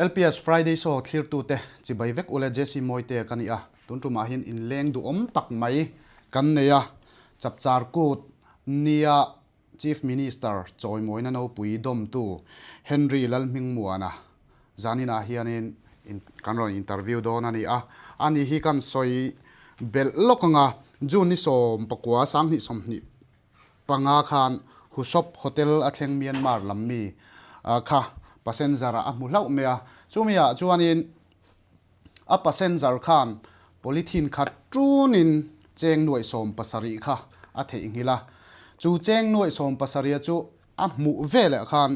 LPS Friday Show thlirtute chibai vek ule Jesse Mawite ka ni a, tun tumah hian inleng duhawm tak mai kan nei a, Chapchar Kut nia Chief Minister chawimawina nopui dawmtu Henry Lalhmingmuana zaninah hianin kan rawn interview dawn a ni a, ani hi kan sawi belh lawk ang a, June ni 19 20 25 khan Husop Hotel a thleng Myanmar lam mi kha passenger ah a hmu hlauh mai a, chumi ah chuanin A passenger khan polythene khat tunin cheng nuaih 70 kha a theihnghilh a, chu cheng nuaih 70 chu a hmuh veleh khan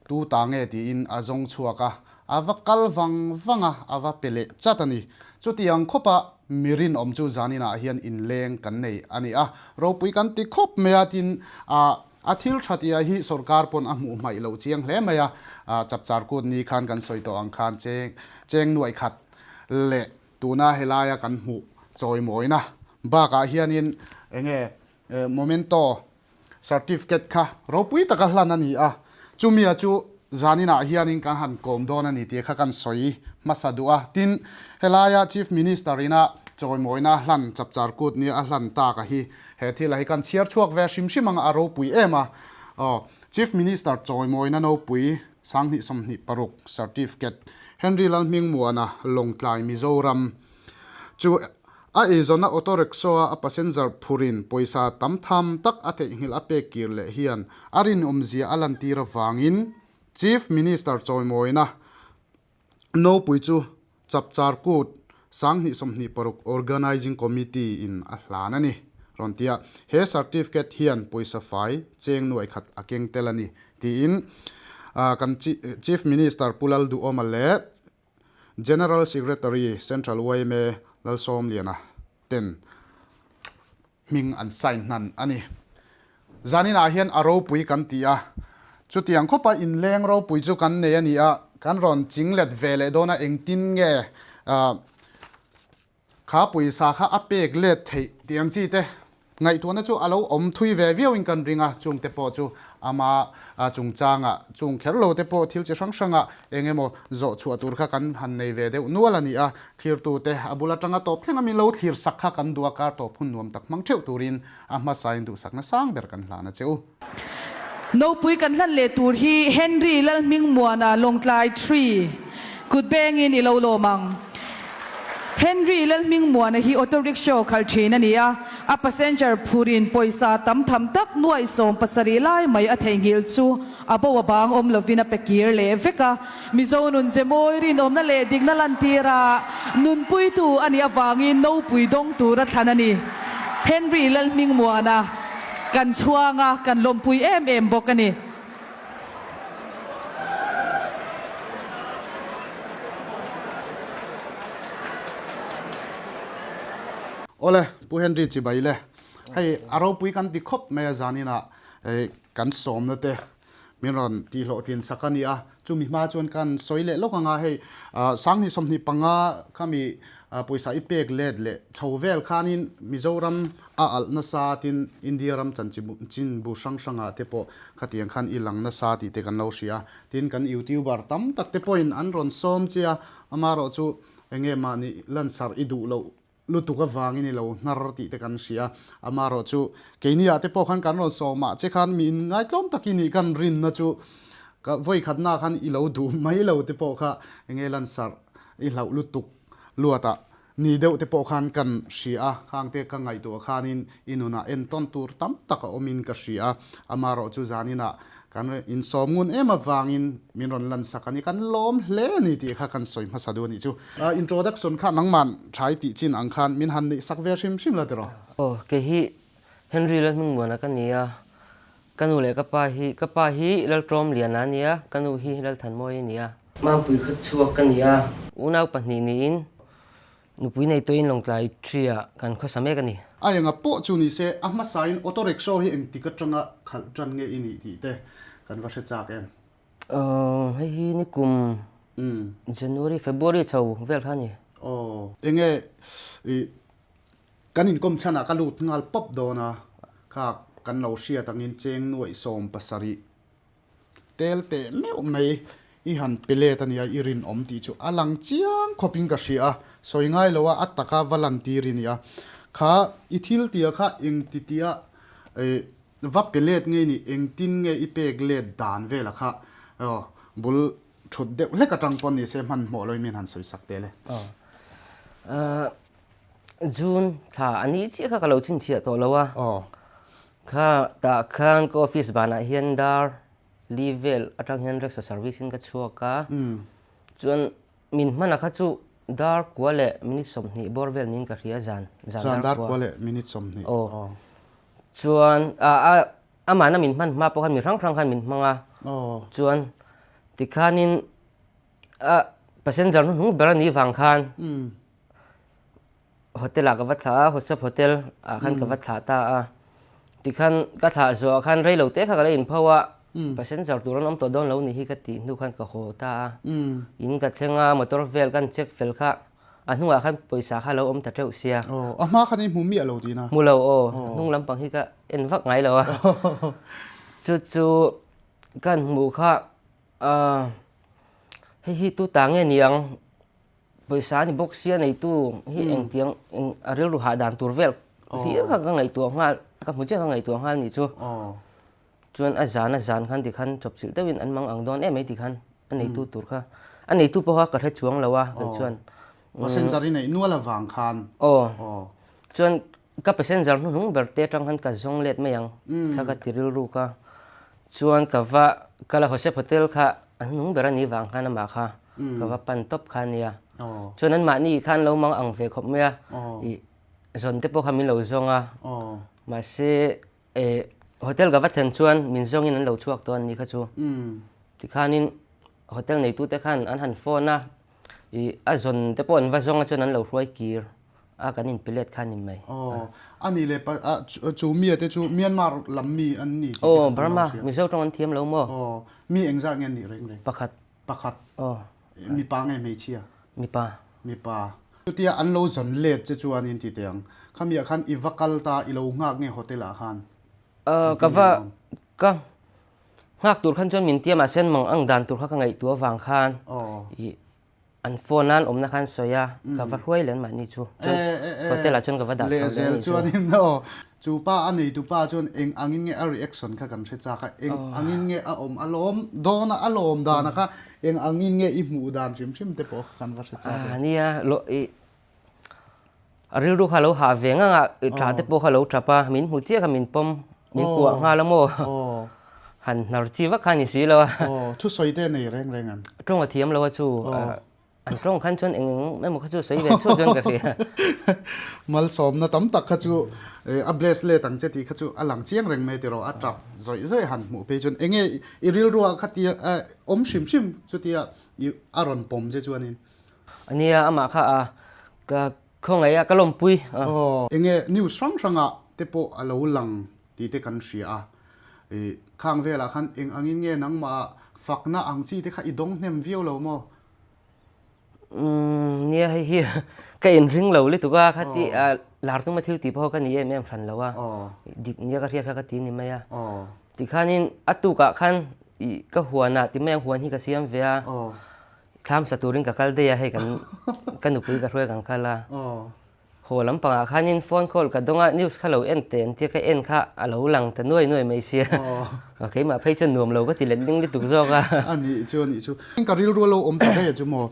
tu ta nge tiin a zawng chhuak a, a va kal vang vang a, a va pe leh chat a ni. Chutiang khawpa mi rinawm chu zaninah hian inleng kan nei a ni a, ropui kan ti khawp mai a, tin a thil tha tia hi sorkar pawn a hmuh hmaih loh chiang hle mai a, Chapchar kut ni khan kan sawi tawh ang khan cheng cheng nuaih khat leh tuna helaia kan hmuh chawimawina bakah hianin enge momento certificate kha ropui taka hlan a ni a, chumia chu zaninah hianin kan han kawm dawn a ni tih kha kan sawi hmasa duh a, tin helaia Chief Minister ina chawimawina hlan Chapchar kut nia a hlan taka hi He thil a hi kan chhiar chhuak ve hrim hrim ang a ropui em a. Aw, Chief Minister chawimawina nopui 2026 Certificate Henry Lalhmingmuana Lawngtlai Mizoram chu a eizawnna auto rickshaw a a passenger phurin pawisa tam tham tak a theihnghilh a pek kir leh hian a rinawmzia a lantir avangin Chief Minister chawimawina Nopui chu Chapchar Kut 2026 Organising Committee in a hlan a ni rawn ti a, he certificate hian pawisa fai cheng nuai khat a keng tel a ni tiin kan Chief Minister Pu Lalduhawma leh General Secretary Central yma Lalsawmliana ten hming an sign hnan a ni. Zaninah hian a ropui kan ti a, chutiang khawpa inleng ropui chu kan nei a ni a, kan rawn ching let ve leh dawn a, engtin nge kha pawisa kha a pek let theih tih ang chi te ngaihtuahna chu a lo awm thui ve viauin kan ring a, chungte pawh chu ama chungchangah chung kher lo te pawh thil chi hrang hrangah eng emaw zawh chhuah tur kha kan han nei ve deuh nual a ni a, Thlirtute a bul atanga tawp thleng a min lo thlir sak kha kan duh a, kar tawp hun nuam tak hmang theuh turin a hmasain duhsakna sang ber kan hlan a che u. Nopui kan hlan leh tur hi Henry Lalhmingmuana Lawngtlai Tree kut bengin i lo lawm ang. Henry Lalhmingmuana hi auto rickshaw khalh thin a ni a, a passenger phurin pawisa tam tham tak nuaih 70 lai mai a theihnghilh chu A bo a bang awm lovin a pe kir leh vek a, Mizo nun ze mawi rinawmna leh dikna lantir a nunpuitu a nih avangin nopui dawng tura thlan a ni. Henry Lalhmingmuana kan chhuang a, kan lawmpui em em bawk a ni. Awle, Pu Henry chibai le. Hei a ropui kan ti khawp mai a zaninah Kan sawmna te min rawn tihhlawhtlin sak a ni a, chumi hma chuan kan sawi leh lawk ang a, hei 2025 khami pawisa i pek let leh chho vel khanin Mizoram a alh nasa tin India ram chanchinbu hrang hrangah te pawh khatiang khan i lang nasa tih te kan lo hria a, tin kan youtuber tam tak te pawhin an rawn sawm che a, amaherawh chu enge mahni lansarh i duh loh lutuk avangin i lo hnar tih te kan hria. Amaherawh chu keini ah te pawh khan kan rawn sawm ah che khan mi inngaihtlawm tak i nih kan rinna chu ka vawi khatna khan i lo duh mai lo te pawh kha enge lansarh i hlauh lutuk luat ah ni deuh te pawh khan kan hria a, khang te ka ngaihtuah khanin i nunah entawn tur tam tak a awmin ka hria a. Amaherawh chu zaninah Kan insawm ngun em avangin min rawn lan sak a ni. Kan lawm hle a ni tih kha kan sawi hmasa duh a nih chu. Introduction kha nangman thai tih chin ang khan min han neih sak ve hrim hrim la tiraw? Aw, kei hi Henry Lalhmingmuana ka ni a, ka nu leh ka pa hi, ka pa hi Laltawmliana a ni a, ka nu hi Lalthanmawii a ni a. Mangpui kha chhuak ka ni a. Unau pahnih niin Nupui nei tawhin Lawngtlai Tree ah kan khawsa mek a ni. A enga pawh chu ni se, a hmasain auto rickshaw hi engtik atanga khalh tan nge i nih tih te kan va hre chak em? Aw, hei hi nikum January, February chho vel kha a ni. Aw, enge i kan inkawm chhanah ka lut nghal pawp dawn a, kha kan lo hriat angin cheng nuaih 70 Tel teh meuh mai I han pe let a nia, i rinawm tih chu a lang chiang khawpin ka hria a, sawi ngai lo a, a taka va lan tir i nia. Kha i thil tia kha engti tia va pe let nge ni, engtin nge i pek let dan vela kha bul thut deuh hlek atang pawh ni se hmanhmawh loin min han sawi sak teh le. June thla a ni chiah kha ka lo chhinchhiah tawh lo a. Kha tah khan ka office banah hian dar Li vel atang hian rickshaw service in ka chhuak a, chuan min hman a kha chu dar kua leh minute 20 bawr vel niin ka hria zan zan dar kua leh minute 20 aw chuan a a amahna min hman hma pawh khan mi hrang hrang khan min hmang a chuan tikhanin a passenger hnuhnung ber a nih vang khan Hotel ah ka va thlah a, WhatsApp hotel ah khan ka va thlah ta a. Tikhan ka thlah zawh ah khan rei lo te kha ka la inpho a, passenger tur an awm tawh dawn lo ni hi ka tih hnu khan ka haw ta a. In ka thleng a, motor vel kan check fel kha a hnungah khan pawisa kha a lo awm ta teuh sia. Aw, a hma khan i hmu miah lo tihna? Hmu lo aw, hnung lampang hi ka en vak ngai lo a. Chu chu kan hmuh kha hei hi tu ta nge niang? Pawisa a ni bawk sia neitu hi engtiang eng a rilru hah dan tur vel hlir kha ka ngaihtuah nghal ka hmu chiah ka ngaihtuah nghal nih chu. Chuan a zan a zan khan tikhan chawpchilh deuhin an mang ang dawn em mai tikhan a neitu tur kha a neitu pawh kha ka hre chuang lo a kei chuan. Passenger i neih nual avang khan. Aw. Chuan ka passenger hnuhnung ber te atang khan ka zawng let mai ang kha ka ti rilru ka. Chuan ka va kal a Hosep Hotel kha a hnuhnung ber a nih vang khan amah kha ka va pan tawp kha a nia. Chuan anmahni khan lo mang ang ve khawp mai a, ih zawn te pawh kha min lo zawng a. Mahse eh hotel ka va thlen chuan min zawngin an lo chhuak tawh an ni kha chu. Tikhanin hotel neitute khan an han phone a, ih a zawn te pawh an va zawng a chuan an lo hruai kir a kan inpe let kha a ni mai. Aw, a nih leh pa ah chu mia te chu Myanmar lam mi an ni tih te kha kan lo hria. Aw, Burma, Mizo tawng an thiam lo maw? Aw, mi engzah nge an nih reng reng? Pakhat. Pakhat. Aw. Mipa nge hmeichhia? Mipa. Mipa. Chutia an lo zawn let che chuan in ti teh ang. Khamiah khan i va kal ta i lo nghak nge hotel ah khan? Aw, ka va ka nghak tur khan chuan min tia mahse an mang ang dan tur kha ka ngaihtuah avang khan ih An phone an awmna khan sawi a, ka va hruai leh anmahni chu. Chuan hotel ah chuan ka va dah chho leh a Lehzel ni chu. chuanin aw, chu pa a neitu pa chuan eng angin nge a reaction kha kan hre chak a, eng angin nge a awm a lawm dawn a, a lawm dan a kha eng angin nge i hmuh dan hrim hrim te pawh kha kan va hre chak e. Ah nia, lo i a rilru kha a lo hah ve ngang a, i tah te pawh kha a lo tap a, min hmu chiah kha min pawm, min kuah nghal a maw? Han hnar chi vak kha a ni si lo a. Aw, thusawi te nei reng reng an. Tawng a thiam lo a chu, an tawng khan chuan eng eng emaw kha chu sawi ve chhuah chuan ka hria. Malsawmna tam tak kha chu a bless let ang che tih kha chu a lang chiang reng mai tiraw, a tap zawih zawih han hmuh phei chuan enge i rilruah kha tia awm hrim hrim chutia a rawn pawm che chuanin. Ania amah kha a ka khawngaih a ka lawmpui. Aw, enge news hrang hrangah te pawh a lo lang tih te kan hria a, i khang velah khan eng angin nge nangmah fakna ang chi te kha i dawng hnem viau lo maw? Umm nia hei hi ka inring lo lutuk a, kha ti lar tuma thil tih pawh ka ni em em hran lo a, dik nia ka hriat kha ka ti ni mai a, tikhanin a tukah khan i ka huanah ti mai ang huan hi ka siam ve a, thlam sa turin ka kal daih a hei kan ka nupui ka hruai kan kal a. Haw lampangah khanin phone call ka dawng a, news kha lo en teh an tia ka en kha a lo lang ta nuai nuai mai sia. Keimah phei chuan nuam lo ka ti let ling lutuk zawk a. A nih chu a nih chu. Ka rilru a lo awm ta daih a chu maw.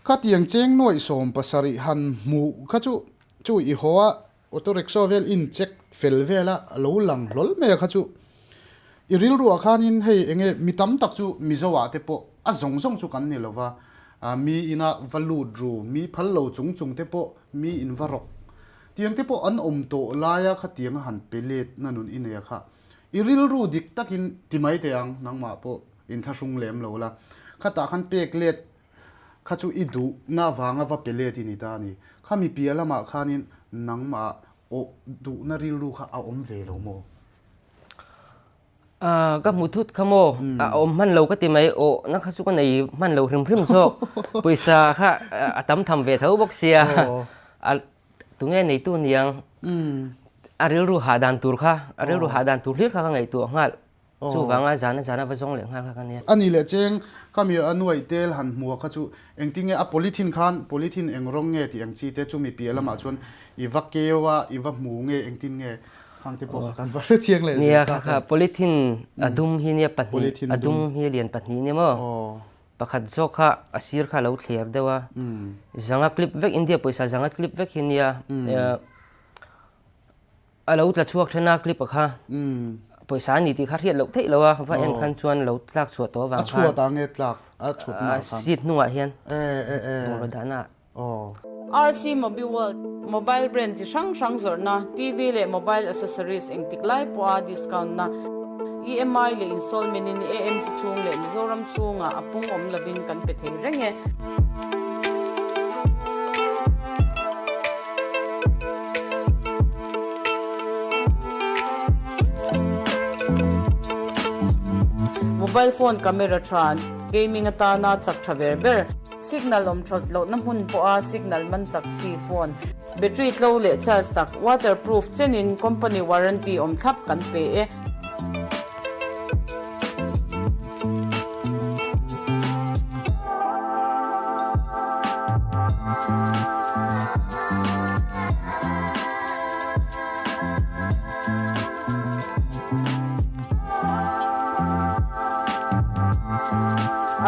Khatiang cheng nuaih 70 han hmuh kha chu chu i haw a auto rickshaw vel in check fel vel a a lo lang hlawl mai a kha chu. I rilruah khanin hei enge mi tam tak chu Mizo ah te pawh a zawng zawng chu kan ni lo va, mi ina va lut ru, mi phal lo chung chung te pawh mi in va rawk tiang te pawh an awm tawh laia khatianga han pe let na nun i nei a kha. I rilru dik takin ti mai teh ang, nangmah pawh inthlahrung lem lo la, khatah khan pek let kha chu i duhna avanga va pe let i ni ta a ni. Khami piah lamah khanin nangmah awh duhna rilru kha a awm ve lo maw? Ka hmu thut kha maw? A awm hman lo ka ti mai. Aw, na kha chu ka nei hman lo hrim hrim zawk. Pawisa kha a tam tham ve tho bawk sia. A tunge neitu niang? A rilru hah dan tur kha, a rilru hah dan tur hlir kha ka ngaihtuah nghal. Chuvanga zana zana va zawng leh nghal kha ka nia. A ni leh cheng ka mi a nuaih tel han hmua kha chu engtinge a polythene khan polythene eng rawng nge tih ang chi te chumi piah lamah chuan i va keu a i va hmu nge engtin nge khang te pawh kha kan va hre chiang leh zel chak. Nia kha kha polythene a dum hi nia pahnih a dum hi lian pahnih nia maw pakhat zawk kha a sir kha a lo thler deuh a zanga clip vek India pawisa zanga clip vek hi nia A lo tla chhuak then a clip a kha. Pawisa a ni tih kha hriat loh theih lo a, va en khan chuan lo tlak chhuah tawh avang khan. A chhuat ah nge tlak a chhut na khan. Seat hnungah hian. Bungraw dahna ah. RC Mobiworld, Mobile brand chi hrang hrang zawrhna, TV leh mobile accessories engtik lai pawha discount na, EMI leh installment in AMC chhung leh Mizoram chhungah a pung awm lovin kan pe thei reng e. Mobile phone camera tha, gaming atana chak tha ber ber, signal awm that lohna hmun pawha signal man chak chi phone, battery tlo leh charge chak, waterproof chenin company warranty awm thlap kan pe e.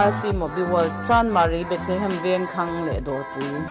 RC Mobiworld, Chanmari, Bethlehem Veng thlang leh Dawrpui.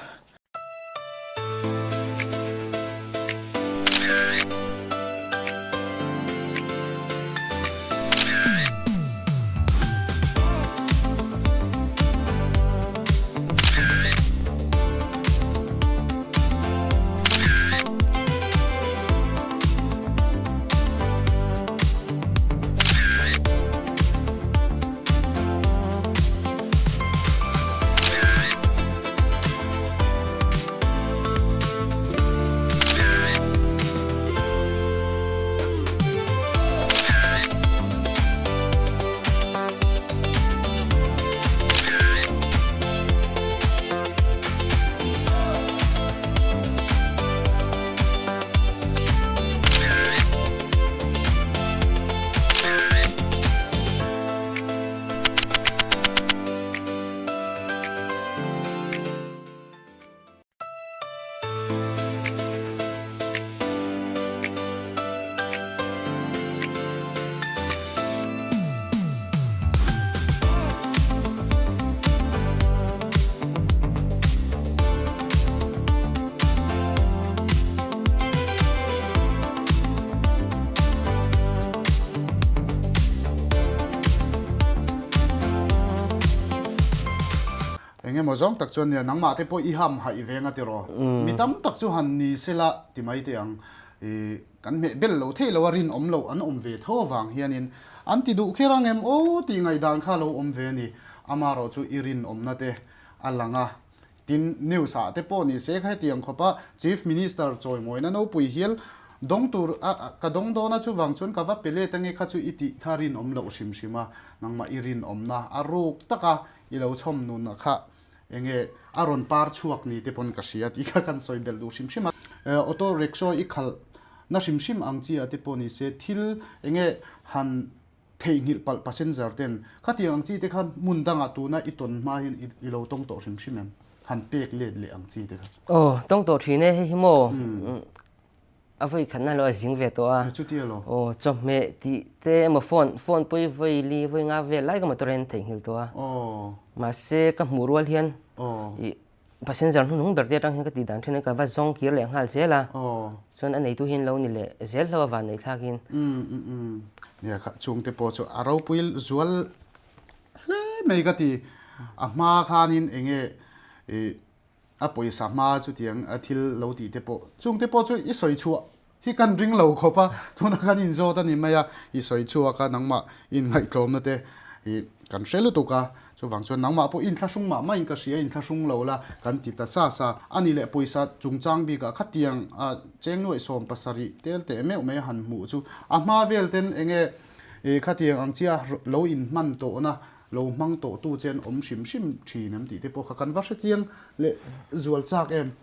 Eng emaw zawng tak chuan nia nangmah te pawh i ham haih ve anga tiraw? Mi tam tak chu han ni sela ti mai teh ang. I kan hmeh bel lo thei lo a rinawm loh an awm ve tho avang hianin an ti duh kher ang em aw tih ngaihdan kha lo awm ve a ni. Amaherawh chu i rinawmna te a lang a. Tin, news ah te pawh ni se kha hetiang khawp a Chief Minister chawimawina nopui hial dawng tur a ka dawng dawn a chuvang chuan ka va pe let ange kha chu i tih kha rinawm loh hrim hrim a, nangmah i rinawmna a ruk tak a i lo chhawm nun a kha enge a rawn par chhuak ni te pawn ka hria tih kha kan sawi belh duh hrim hrim a. Auto rickshaw i khalh na hrim hrim ang chi ah te pawh ni se thil enge han Theihnghilh palh passenger ten khatiang ang chi te kha hmun dangah tuna i tawn hma hian i lo tawng tawh hrim hrim em? Han pek let leh ang chi te kha. Aw, tawng tawh thin e, hei hi maw a vawi khatna lo a zing ve tawh a. Chutia lo. Aw, chawhmeh tih te emaw phone, phone pawh vawi li vawi nga vel lai ka motor hian theihnghilh tawh a. Aw. Mahse ka hmuh rual hian i Passenger hnuhnung ber te atang hian ka tih dan thin a, ka va zawng kir leh nghal zel a, chuan a neitu hian lo ni leh zel hlo a van neih thlak in. Nia kha chhungte pawh chu a ropui zual hle mai ka ti, a hma khanin enge ih a pawisa hma chutiang a thil lo tih te pawh chungte pawh chu i sawi chhuah Hi kan ring lo khawp a, tunah khan inzawt a ni mai a, i sawi chhuak a, nangmah inngaihtlawmna te hi kan hre lutuk a, chuvang chuan nangmah pawh inthlahrung mah mahin ka hria, inthlahrung lo la kan ti ta sa sa. A ni leh pawisa chungchang bikah khatiang a cheng nuaih 70 tel teh meuh mai a han hmuh chu a hma vel ten enge khatiang ang chia lo inhman tawhna lo hmang tawhtu che an awm hrim hrim thin em tih te pawh kha kan va hre chiang leh zual chak em.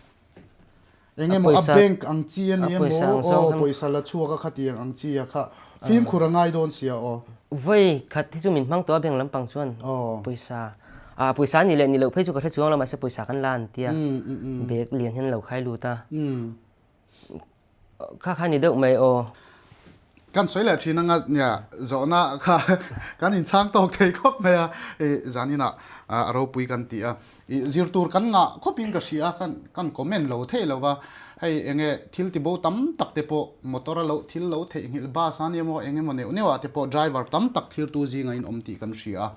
Eng emaw a bank ang chi a ni emaw aw pawisa la chhuak a khatiang ang chi a kha fimkhur a ngai dawn sia aw. Vawi khat hi chu min hmang tawh a bank lampang chuan pawisa ah pawisa a nih leh nih loh phei chu ka hre chuang lo mahse pawisa kan la an tia bag lian hian lo khai lut a kha kha ni deuh mai aw. Kan sawi leh thin anga nia zawhna kha kan inchhang tawk thei khawp mai a i zaninah a ropui kan ti a i zir tur kan ngah khawpin ka hria a kan kan comment lo thei lo va hei enge thil ti bo tam tak te pawh motor a lo thil lo theihnghilh bus a nia maw eng emaw neuh neuh ah te pawh driver tam tak thirtu zinga in awm tih kan hria a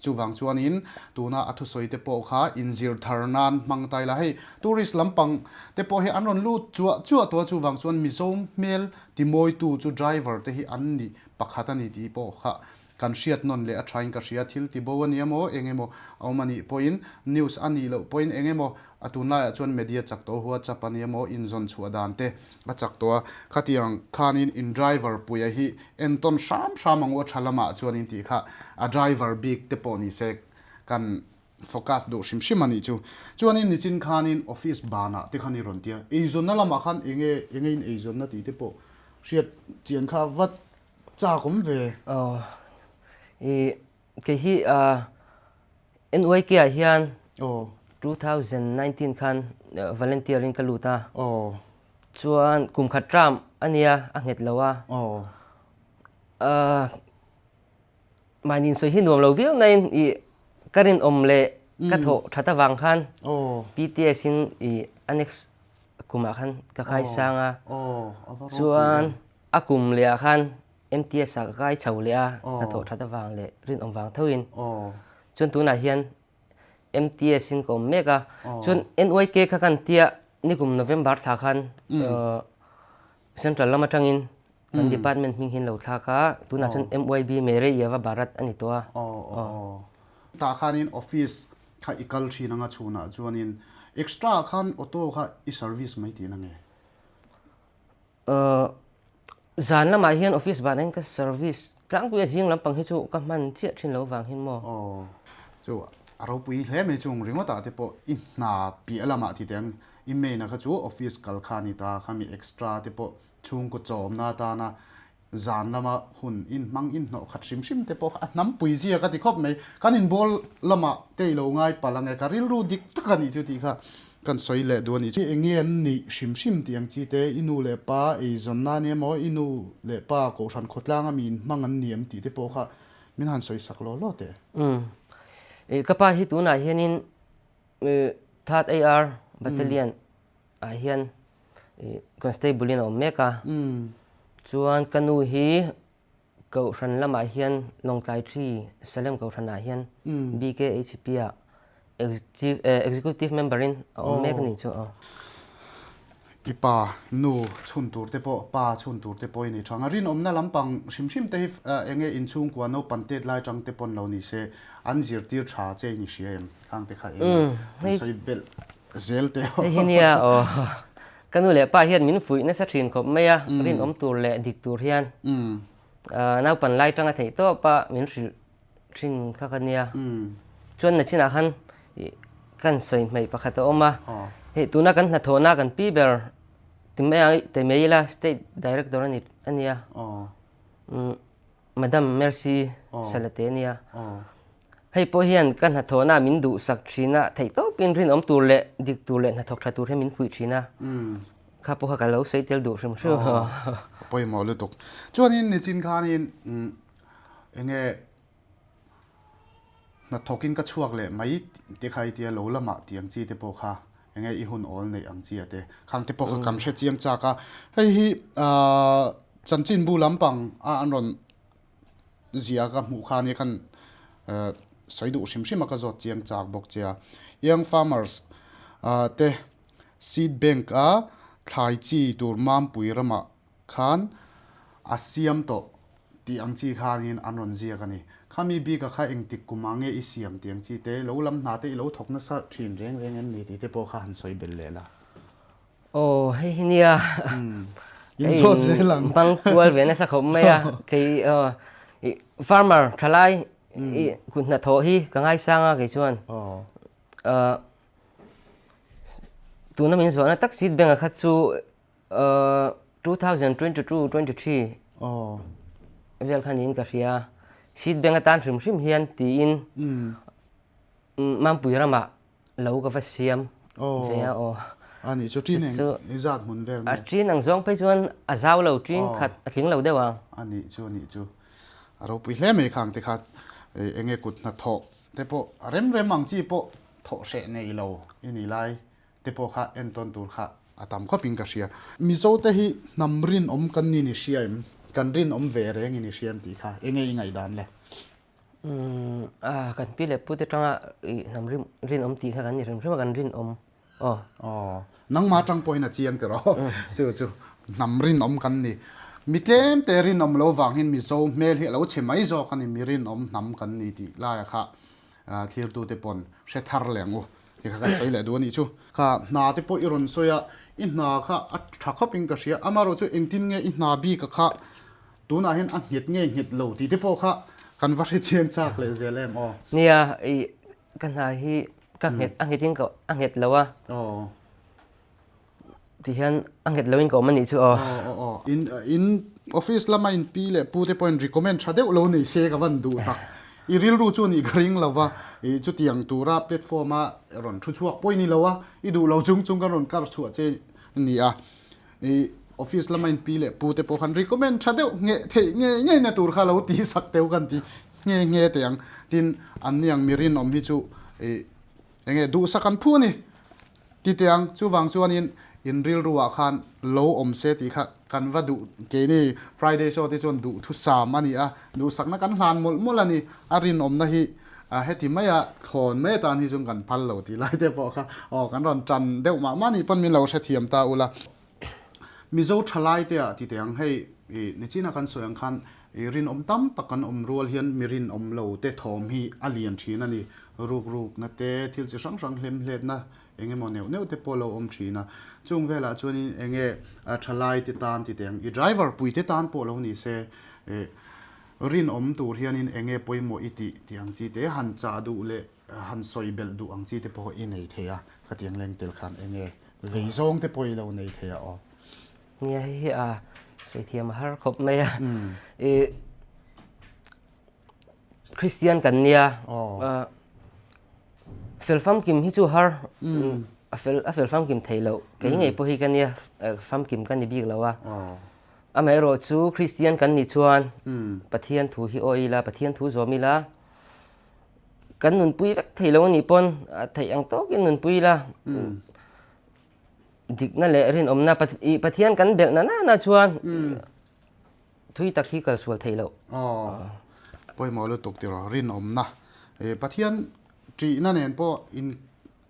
Chuvang chuanin tuna a thusawi te pawh kha inzir thar nan hmang ta ila, hei tourist lampang te pawh hi an rawn lut chuah chuah tawh a, chuvang chuan Mizo hmel timawitu chu driver te hi an ni pakhat a ni tih pawh kha kan hriat nawn leh a thain ka hria, thil tibo a nia maw eng emaw a awm a nih pawhin news a nih loh pawhin eng emaw a tunlaiah chuan media chak tawh WhatsApp a nia maw inzawn chhuah dan te a chak tawh a, khatiang khanin in driver puia hi entawn hram hram ang u a tha lamah chuanin tih kha a driver bik te pawh ni se kan focus duh hrim hrim a nih chu. Chuanin nichin khanin office banah te khan i rawn ti a, eizawnna lamah khan enge enge in eizawnna tih te pawh hriat chian kha vat chak awm ve. Aw i kei hi NYK ah hian 2019 khan volunteer in ka lut a. Chuan kum khat term a nia a nghet lo a. Mahni insawi hi nuam lo viau naiin i ka rinawm leh ka thawh that avang khan PTS in i a next kumah khan ka khai sang a. Chuan a kum leh ah khan MTS ah ka kai chho leh a, hnathawh that avang leh rinawm vang thoin. Chuan tunah hian MTS in ka awm mek a, chuan NYK kha kan tia nikum November thla khan Central lam atangin kan department hming hi an lo thlak a, tunah chuan MYB Mere Yeva Bharat a ni tawh a. Tah khanin office kha i kal thin anga chhunah chuanin extra khan auto kha i service mai tihna nge? Zan lamah hian office banah hian ka service tlangpui a zing lampang hi chu ka hman chiah thin lo vang hin maw? Aw, chu a ropui hle mai chung ringawt ah te pawh i hna piah lamah ti teh ang i main a kha chu office kal kha a ni ta khami extra te pawh chhungkaw chawmna atana zan lama hun in hmang in hnawh khat hrim hrim te pawh kha a hnampui zia ka ti khawp mai kan inbawl lamah te i lo ngai palh ang e ka rilru dik tak a nih chu tih kha Kan sawi leh duh a nih chu. Eng nge an nih hrim hrim tih ang chi te, i nu leh pa eizawnna a nia maw, i nu leh pa Kohhran khawtlang a mi in hmang an ni em tih te pawh kha min han sawi sak law law teh. Umm. Ka pa hi tunah hianin Third AR Battalion ah hian Constable in a awm mek a. Chuan ka nu hi Kohhran lamah hian Lawngtlai Tree Salem Kohhranah hian BKHP ah Executive Member in a awm mek a nih chu aw. I pa nu chhun tur te pawh pa chhun tur te pawh i nei thang a, rinawmna lampang hrim hrim te hi eng nge inchhungkua naupan tet lai tang te pawn lo ni se an zirtir tha che i ni hria em? Khang te kha eng nge an sawi belh zel te aw. Hei hi nia aw. Ka nu leh pa hian min fuih nasa thin khawp mai a, rinawm tur leh dik tur hian naupan lai tanga theih tawp a min hrilh thin kha ka nia. Chuan nachinah khan kan sawi hmeih pakhat a awm a, hei tuna kan hnathawhna kan pi ber ti mai ang ti mai ila state director a ni a nia. Madam Mercy Salate a nia. Hei pawh hian ka hnathawhna min duhsak thin a, theih tawpin rinawm tur leh dik tur leh hnathawk tha tur hian min fuih thin a, kha pawh kha ka lo sawi tel duh hrim hrim. A pawimawh lutuk. Chuanin nichin khanin enge hnathawkin ka chhuak leh mai te kha i tia lo lamah tih ang chi te pawh kha enge i hun awl neih ang chi a te khang te pawh kha kan hre chiang chak a. Hei hi chanchinbu lampang a an rawn zia ka hmuh kha ania khan sawi duh hrim hrim a ka zawt chiang chak bawk che a. Young Farmers te Seed Bank a thlai chi tur Mampui ramah khan a siam tawh tih ang chi khanin an rawn ziak a ni. Khami bika kha engtik kumah nge i siam tih ang chi te, lo lam hna te i lo thawk nasa thin reng reng em ni tih te pawh kha han sawi belh leh la. Aw hei hi nia In zawt zel ang. Hmang kual ve nasa khawp mai a kei farmer thalai i kut hnathawh hi ka ngaisang a kei chuan tuna min zawhna tak seed bank a kha chu 2022 23 vel kha niin ka hria. Seat bank atan hrim hrim hian tiin Mampui ramah lo ka va siam ve a aw. A nih chu ṭin eng zat hmun vel nge? A ṭin ang zawng phei chuan a zau lo ṭin khat a tling lo deuh ang. A nih chu a nih chu. A ropui hle mai khang te kha eng nge kut hnathawh te pawh a rem rem ang chi pawh thawh hreh nei lo i ni lai te pawh kha entawn tur kha a tam khawp in ka hria. Mizo te hi hnam rinawm kan ni ni hria em? Kan rinawm ve reng i ni hria em tih kha eng nge i ngaihdan le? Umm a kan pi leh pu te tanga ih hnam rim rinawm tih kha kan ni hrim hrim a kan rinawm aw. Aw nangmah atang pawhin a chiang tiraw chu chu hnam rinawm kan ni. Mi tlem te rinawm lo vang hian Mizo hmel hi a lo chhe mai zawk a ni mi rinawm hnam kan ni tih laia kha thirtute pawn hre thar leh ang u tih kha kan sawi leh duh a nih chu. Kha hna te pawh i rawn sawi a i hna kha a tha khawp in ka hria amaherawh chu engtin nge i hna bik a kha Tunah hian a nghet nge nghet lo tih te pawh kha kan va hre chiang chak leh zel em aw. Nia, i ka hna hi ka nghet a nghetin ka a nghet lo a. Aw. Ti hian a nghet loin ka awm a nih chu aw. Aw aw aw. In in office lama in pi leh pu te pawhin recommend tha deuh lo nei se ka van duh tak. I rilru chu nih ka ring lo va, i chutiang tura platform a rawn thu chhuak pawh i ni lo a, i duh lo chung chung kan rawn kar chhuah che ni a. I office lama in pi leh pu te pawh khan recommend tha deuh ngheh theih ngei ngei na tur kha lo ti sak teuh kan ti nghe nghe teh ang. Tin, an ni ang mi rinawm hi chu i enge duhsak an phu a ni ti teh ang. Chuvang chuanin in rilruah khan lo awm se tih kha kan va duh keini Friday show te chuan duhthusam a ni a, duhsakna kan hlan mawlh mawlh a ni. A rinawmna hi heti maia thlawn mai atan hi chuan kan phal lo tih lai te pawh kha aw kan rawn tan deuh mah mah nih pawn min lo hrethiam ta ula. Mizo thalai te ah ti teh ang hei i nichina kan sawi ang khan i rinawm tam tak kan awm rual hian mi rinawm lo te thawm hi a lian thin a ni. Ruk rukna te thil chi hrang hrang hlemhletna eng emaw neuh neuh te pawh lo awm thin a. Chung velah chuanin eng nge thalai te tan ti teh ang i driver pui te tan pawh lo ni se i Rinawm tur hianin eng nge pawimawh i tih tih ang chi te, han chah duh leh han sawi belh duh ang chi te pawh i nei thei a, khatiang leng tel khan eng nge vei zawng te pawh i lo nei thei a aw. Nia hei hi a sawi thiam a har khawp mai a, i Kristian kan nia, fel famkim hi chu har a fel a fel famkim thei loh, kei ngei pawh hi ka nia famkim ka ni bik lo a. Amaherawh chu Kristian kan nih chuan Pathian thu hi awi ila, Pathian thu zawm ila, kan nunpui vek thei lo anih pawn theih ang tawkin nunpui ila, dikna leh rinawmna Pathian kan belh na nana chuan thui tak hi kalsual theih loh. Aw, pawimawh lutuk tiraw rinawmna. Pathian ṭihna nen pawh in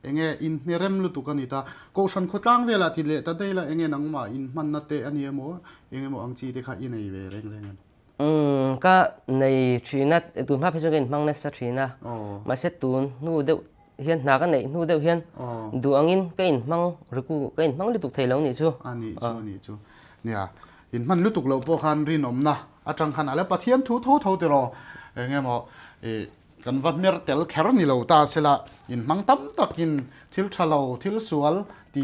Enge inhne rem lutuk a ni ta. Kohhran khawtlang velah ti leh ta daih la enge nangmah inhmanna te a ni emaw eng emaw ang chi te kha i nei ve reng reng em? Umm ka nei thin a, tun hma phei chuan ka inhmang nasa thin a. Mahse tun hnu deuh hian hna ka neih hnu deuh hian duh angin ka inhmang riku ka inhmang lutuk thei lo nih chu. A nih chu a nih chu. Nia inhman lutuk loh pawh khan rinawmna atang khan a la Pathian thu tho tho tiraw eng emaw ih Kan va hmer tel kher ni lo ta sela, inhmang tam takin thil tha lo, thil sual ti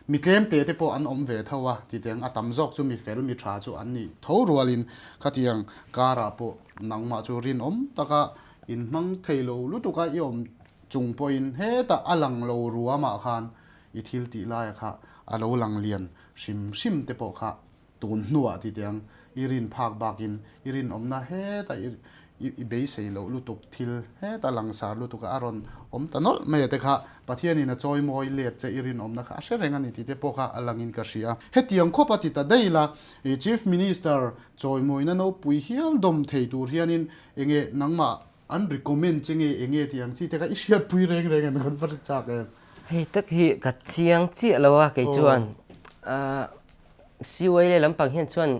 mi tlem te te pawh an awm ve tho a, titiang a tam zawk chu mi fel mi tha chu an nih tho rualin khatiang karah pawh nangmah chu rinawm taka inhmang thei lo lutuka i awm chung pawhin hetah a lang lo ruamah khan i thil tih laia kha a lo lang lian hrim hrim te pawh kha Tun hnuah ti teh ang, i rin phak bakin i rinawmna hetah i i beisei loh lutuk thil hetah langsar lutuka a rawn awm ta nawlh mai a te kha Pathianin a chawimawi let che i rinawmna kha a hre reng a ni tih te pawh kha a langin ka hria. Hetiang khawp a ti ta daih la, i Chief Minister chawimawina nopui hial dawm thei tur hianin enge nangmah an recommend che nge enge tih ang chi te kha i hriatpui reng reng em kan va hre chak em? Hei tak hi ka chiang chiah lo a kei chuan CYLA lampang hian chuan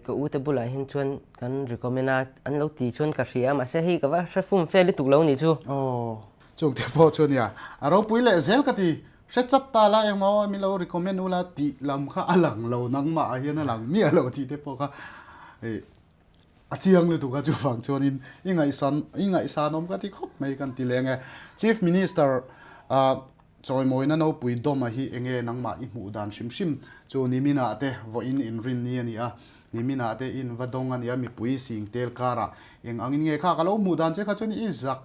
ka u te bulah hian chuan kan recommend a, an lo ti chuan ka hria a, mahse hei ka va hre fum fel lutuk lo nih chu. Aw, chung te pawh chu nia, a ropui leh zel ka ti, hre chat ta la engmaw min lo recommend ula tih lam kha a lang lo nangmah ah hian a lang miah lo tih te pawh kha a chiang lutuk a chuvang chuanin i ngaihsan i ngaihsanawm ka ti khawp mai kan ti leng e. Chief Minister Chawimawina nopui Dawma hi enge nangmah i hmuh dan hrim hrim chu niminah te vawiin inrin ni a ni a. Niminah te in va dawng a nia mipui sing tel karah eng angin nge kha ka lo hmuh dan che kha chuan i zak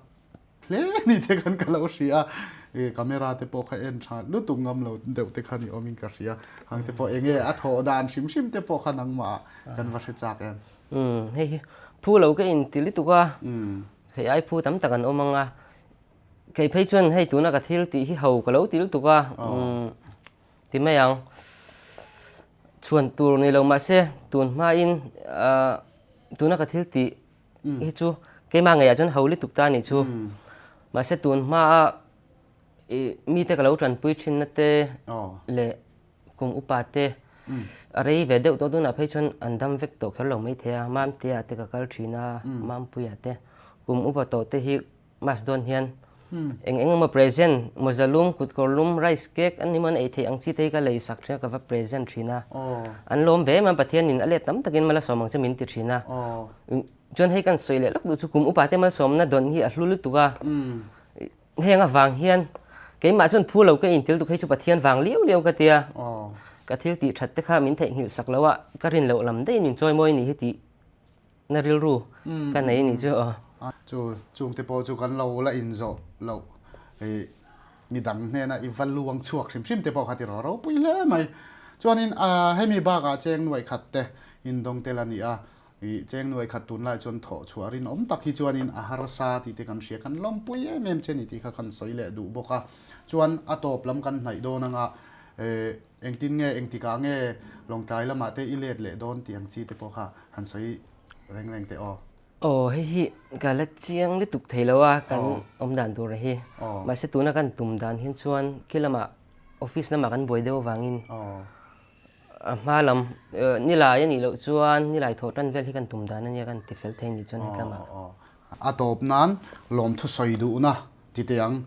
hle ni te khan ka lo hria a, camera te pawh kha en tha lutuk ngam lo deuh te kha ni awmin ka hria. Hang te pawh eng nge a thawh dan hrim hrim te pawh kha nangmah kan va hre chak em. Umm hei hi phu lo ka inti lutuk a, hei ai phu tam tak an awm ang a, kei phei chuan hei tuna ka thil tih hi ho ka lo ti lutuk a, umm ti mai ang. Chhuan tur ni lo mahse tun hmain ah tuna ka thil tih hi chu keimah ngeiah chuan ho lutuk ta a nih chu. Mahse tun hmaa ih mite ka lo tanpui thinna te leh kum upa te a rei ve deuh tawh tunah phei chuan an dam vek tawh kher lo maithei a, Mamtea te ka kal thin a, Mampuia te kum upa tawh te hi Mas dawn hian eng eng emaw present, mawza lum, kutkawr lum, rice cake an emaw an ei theih ang chi te hi ka lei sak thin a, ka va present thin a. An lawm ve em a, Pathianin a let tam takin malsawm ang che min ti thin a. Chuan hei kan sawi leh lawk duh chu kum upa te malsawmna dawn hi a hlu lutuk a. Heng avang hian keimah chuan phu lo ka intil tuk hei chu Pathian vang liau liau ka tia. Ka thil tih that te kha min theihnghilh sak lo a, ka rin loh lam daihin min chawimawi ni hi tih Na rilru ka nei nih chu aw. Chu chungte pawh chu kan lo la inzawh loh hei midang hnena i va luang chhuak hrim hrim te pawh kha ti rawh ropui hle mai. Chuanin hemi bakah cheng nuaih khat te indawng tel a ni a, ih cheng nuaih khat tunlai chuan thawh chhuah rinawm tak hi chuanin a harsa tih te kan hria kan lawmpui em em che ni tih kha kan sawi leh duh bawk a. Chuan a tawp lam kan hnaih dawn anga Engtin nge, engtikah nge Lawngtlai lamah te i let leh dawn tih ang chi te pawh kha han sawi reng reng teh aw. Aw, hei hi ka la chiang lutuk thei lo a, kan awm dan tur hi. Mahse tuna kan tum dan hian chuan khi lamah office lamah kan buai deuh avangin a hma lam nilai a nih loh chuan nilai thawh tan vel hi kan tum dan a nia kan ti fel thei a nih chuan hetlamah. A tawp nan lawmthu sawi duhna Ti teh ang,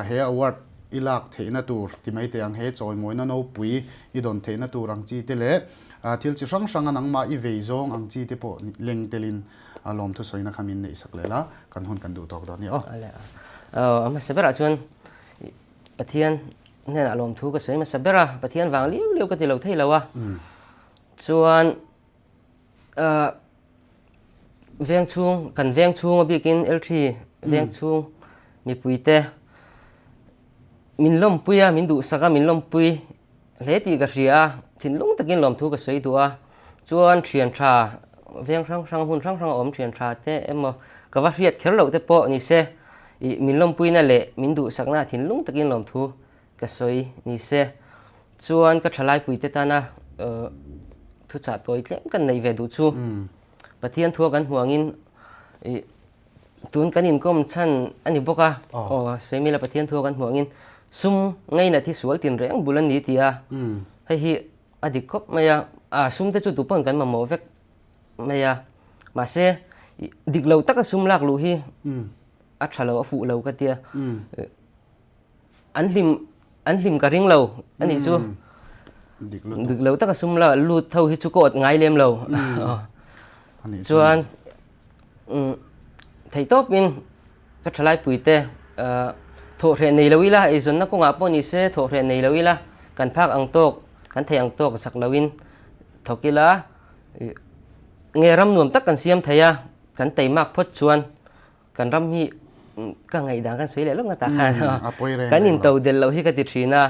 he award i lak theihna tur ti mai teh ang, he chawimawina nopui i dawn theihna tur ang chi te leh thil chi hrang hranga nangmah i vei zawng ang chi te pawh leng telin lawmthu sawina kha min neih sak leh la, kan hun kan duh tawk dawn ni aw. A hmasa berah chuan Pathian hnenah lawmthu ka sawi hmasa ber a, Pathian vang liau liau ka ti lo thei lo a, chuan Veng chhung, kan veng chhung a bikin Elthri veng chhung mipuite min lawmpui a, min duhsak a, min lawmpui hle tih ka hria a, thinlung takin lawmthu ka sawi duh a. Chuan thian tha veng hrang hrang hmun hrang hrang a awm thian tha te emaw ka va hriat kher loh te pawh ni se ih min lawmpuina leh min duhsakna thinlung takin lawmthu ka sawi ni se. Chuan ka thalaipuite tana thuchah tawi tlem kan neih ve duh chu Pathian thua kan hmuh angin ih tun kan inkawm chhan a ni bawk a, aw Saimila Pathian thua kan hmuh angin sum ngainat hi sual tin reng bul a ni ti a, hei hi a dik khawp mai a, a sum te chu tupawn kan mamawh vek mai a, mahse dik lo taka sum lak luh hi a tha lo a fuh lo ka tia. An hlim an hlim ka ring lo a nih chu. Dik lo taka sum la lut tho hi chu ka awt ngai lem lo. Chuan theih tawpin ka thalai puite thawhhreh nei lo ila eizawnna kawngah pawh ni se thawhhreh nei lo ila kan phak ang tawk kan theih ang tawk zak loin thawk ila nge ram nuam tak kan siam thei a kan teimak phawt chuan Kan ram hi ka ngaihdan kan sawi leh lawk na tak khan kan into del loh hi ka ti thin a,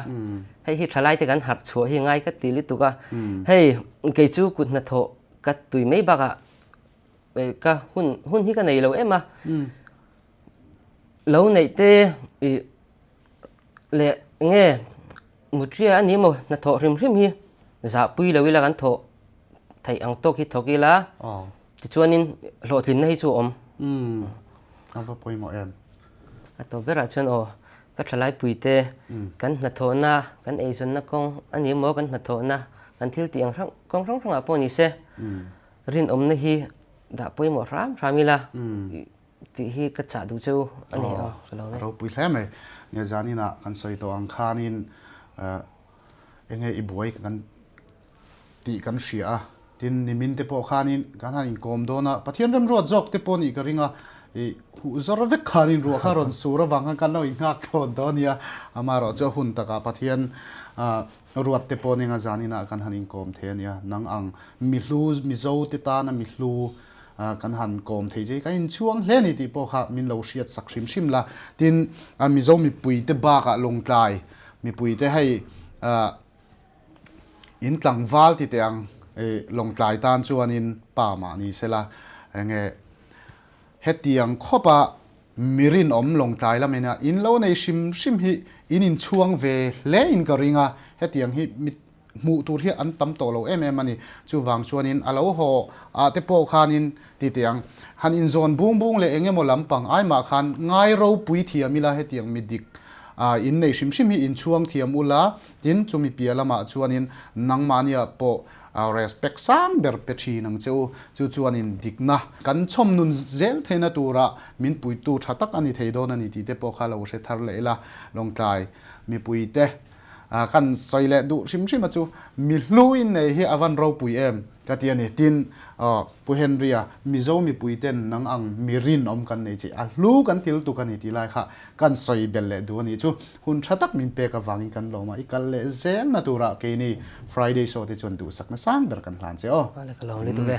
hei hi thalai te kan harh chhuah hi ngai ka ti lutuk a, hei kei chu kut hnathawh ka tui mai bakah ka hun hun hi ka nei lo em a, lo neih te ih leh nge mutria a ni maw hnathawh hrim hrim hi zahpui lo ila kan thawh theih ang tawk hi thawk ila tichuanin hlawhtlinna hi chu a awm. Umm a va pawimawh em. A tawp berah chuan aw ka thalai puite kan hnathawhna kan eizawnna kawng a ni emaw kan hnathawhna kan thil tih ang hrang kawng hrang hrangah pawh ni se rinawmna hi dah pawimawh hram hram ila tih hi ka chah duh cheu a ni aw ka lo ne. Ropui hle mai. Nia zaninah kan sawi tawh ang khanin enge i buai kan tih kan hria a, tin nimin te pawh khanin kan han inkawm dawn a, Pathian remruat zawk te pawh nih ka ring a, ih huh zawr vek khanin ruah kha rawn sur avang khan kan lo innghak thlawn dawn a nia, amaherawh chu a hun takah Pathian ah. Ruat te pawh nenga zaninah kan han inkawm thei a nia. Nang ang mihlu Mizo te tana mihlu kan han kawm thei che hi kan inchhuang hle a ni tih pawh kha min lo hriat sak hrim hrim la. Tin, Mizo mipui te bakah Lawngtlai mipui te hei in tlangval ti teh ang Lawngtlai tan chuanin pa mah ni sela enge Hetiang khawpa mi rinawm Lawngtlai lamina in lo nei hrim hrim hi in inchhuang ve hle in ka ring a, hetiang hi mi hmuh tur hi an tam tawh lo em em a ni. Chuvang chuanin a lo haw ah te pawh khanin ti teh ang, han inzawn bung bung leh eng emaw lampang ai mah khan ngai ropui thiam ila hetiang mi dik in nei hrim hrim hi inchhuang thiam ula, tin chumi piah lamah chuanin nangmahniah pawh A respect sang ber pe thin ang che u. Chu chuanin dikna kan chhawm nun zel theihna tura min puitu tha tak a ni thei dawn a ni tih te pawh kha lo hre thar leh ila. Lawngtlai mipuite kan sawi leh duh hrim hrim a chu mi hlu in nei hi a van ropui em ka ti a ni. Tin, Pu Henry-a Mizo mipuiten nang ang mi rinawm kan nei che a hlu kan til tuk a ni tih lai kha kan sawi belh leh duh a nih chu. Hun tha tak min pek avangin kan lawm a, i kal leh zel na turah keini Friday show te chuan duhsakna sang ber kan hlan che aw. Ka lawm lutuk e.